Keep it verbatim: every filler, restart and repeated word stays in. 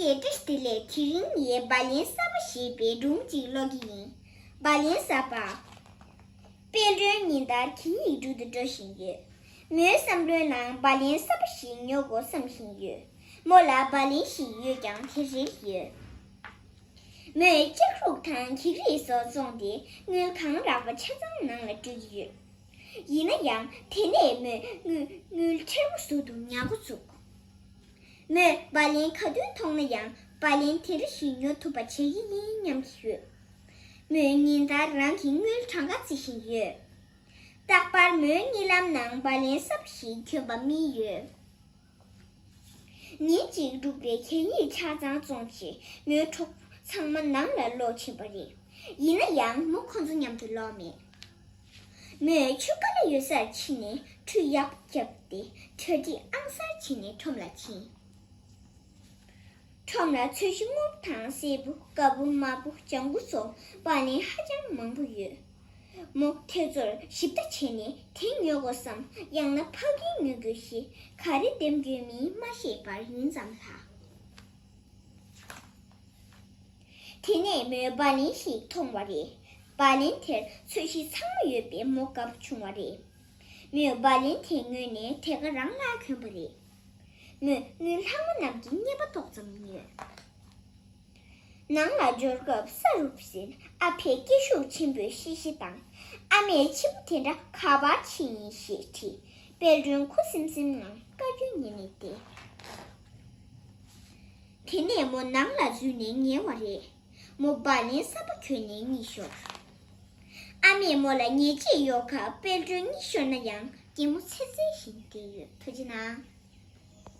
བཀྲ་ཤིས་བདེ་ལེགས། དེ་རིང་ངས་བ་ལན་གསར་པ་ཞེས་པའི་སྒྲུང་གཅིག་ཀློག་གི་ཡིན། བ་ལན་གསར་པ། དཔལ་སྒྲོན་ཉིན་ལྟར་གད་སྙིགས་སྦྲུག་ཏུ་འགྲོ་བཞིན་ཡོད། མོའི་བསམ་བློའི་ནང་བ་ལན་གསར་པ་ཞིག་ཉོ་དགོས་བསམ་བཞིན་ཡོད། མོ་ལ་བ་ལན་ཞིག་ཡོད་ཀྱང་དེ་རིལ་ཡོད། མོས་ལྕགས་རུག་དང་འགྱིག་རིལ་སོགས་བཙོངས་ཏེ་དངུལ་གང་རག་པ་ཆ་ཚང་ནང་ལ་སྤྲོད་ཀྱི་ཡོད། ཡིན་ན་ཡང་དེ་ནས་མོས་དངུལ་དངུལ་ཕྲལ་མོ་ཟུར་དུ་ཉར་འགོ་བཙུགས། མོས་བ་ལན་ག་དུས་མཐོང་ན་ཡང་བ་ལན་དེ་འདྲ་ཞིག་ཉོ་ཐུབ་པ་བྱེད་ཀྱི་ཡིན་སྙམ་གྱི་ཡོད། མོས་ཉིན་ལྟར་རང་གི་དངུལ་གྲངས་ཀ་རྩིས་བཞིན་ཡོད། རྟག་པར་མོའི་གཉིད་ལམ་ནང་བ་ལན་གསར་པ་ཞིག་གྱོན་པ་རྨིས་ཡོད། ཉིན་གཅིག་སྦྲུག་པས་གད་སྙིགས་ཆ་ཚང་བཙོངས་རྗེས་མོའི་གྲོགས་ཚང་མ་ནང་ལ་ལོག་ཕྱིན་པ་རེད། ཡིན་ན་ཡང་མོ་ཁོ་ཚོ་མཉམ་དུ་ལོག་མེད། མོས་ཆུ་ཀ་ལ་ཡོད་སར་ཕྱིན་ནས་ཁྲུས་ཡག་པོ་བརྒྱབ་སྟེ་གྲ་སྒྲིག་ཨང་གསར་བྱས་ནས་ཁྲོམ་ལ་ཕྱིན། ཁྲོམ་ལ་ཚོས་གཞི་སྔོན་པོ་དང་སེར་པོ། དཀར་པོ། དམར་པོ། ལྗང་གུ་སོགས་བ་ལན་ཧ་ཅང་མང་པོ་ཡོད། མོ་དེ་ཚོར་ཞིབ་ལྟ་བྱས་ནས་དེ་ཉོ་དགོས་སམ། ཡང་ན་ཕ་གིར་ཉོ་དགོས་ཞེས་ག་རེ་འདེམས་དགོས་མིན་མ་ཤེས་པར་ཡུན་ཙམ་ལྷག་དེ་ནས་མོས་བ་ལན་ཞིག་མཐོང་བ་རེད། བ་ལན་དེར་ཚོས་གཞི་ཚང་མ་ཡོད་པས་མོ་དགའ་པོ་བྱུང་བ་རེད། མོས་བ་ལན་དེ་ངོས་ནས་དེ་ག་རང་ལ་གྱོན་པ་རེད། མོས་དངུལ་ལྷག་མ་རྣམས་ཀྱི་རྙེད་པ་ཏོག་ཙམ་ཉོས། ནང་ལ་འབྱོར་སྐབས་ས་རུབ་ཟིན། ཨ་ཕས་སྐད་ཤུགས་ཆེན་པོས་བཤད་གཞི་བཏང་། ཨ་མས་ཕྱི་པོ་དེ་འདྲ་ག་པར་ཕྱིན་ཡིན་ཞེས་དྲིས། དཔལ་སྒྲོན་ཁུ་སིམ་སིམ་ངང་བཀའ་བཀྱོན་ཉན་ནས་བསྡད། དེ་ནས་མོ་ནང་ལ་འཛུལ་ནས་ཉལ་བ་རེད། མོ་བ་ལན་གསར་པ་གྱོན་ནས་གཉིད་ཤོར། ཨ་མས་མོ་ལ་ཉལ་ཆས་ཡོད་ཁར་དཔལ་སྒྲོན་གཉིད་ཤོར་ན་ཡང་གད་མོ་ཚེར་ཚེར་བཞིན་བསྡད་ཡོད། ཐུགས་རྗེ་གནང་།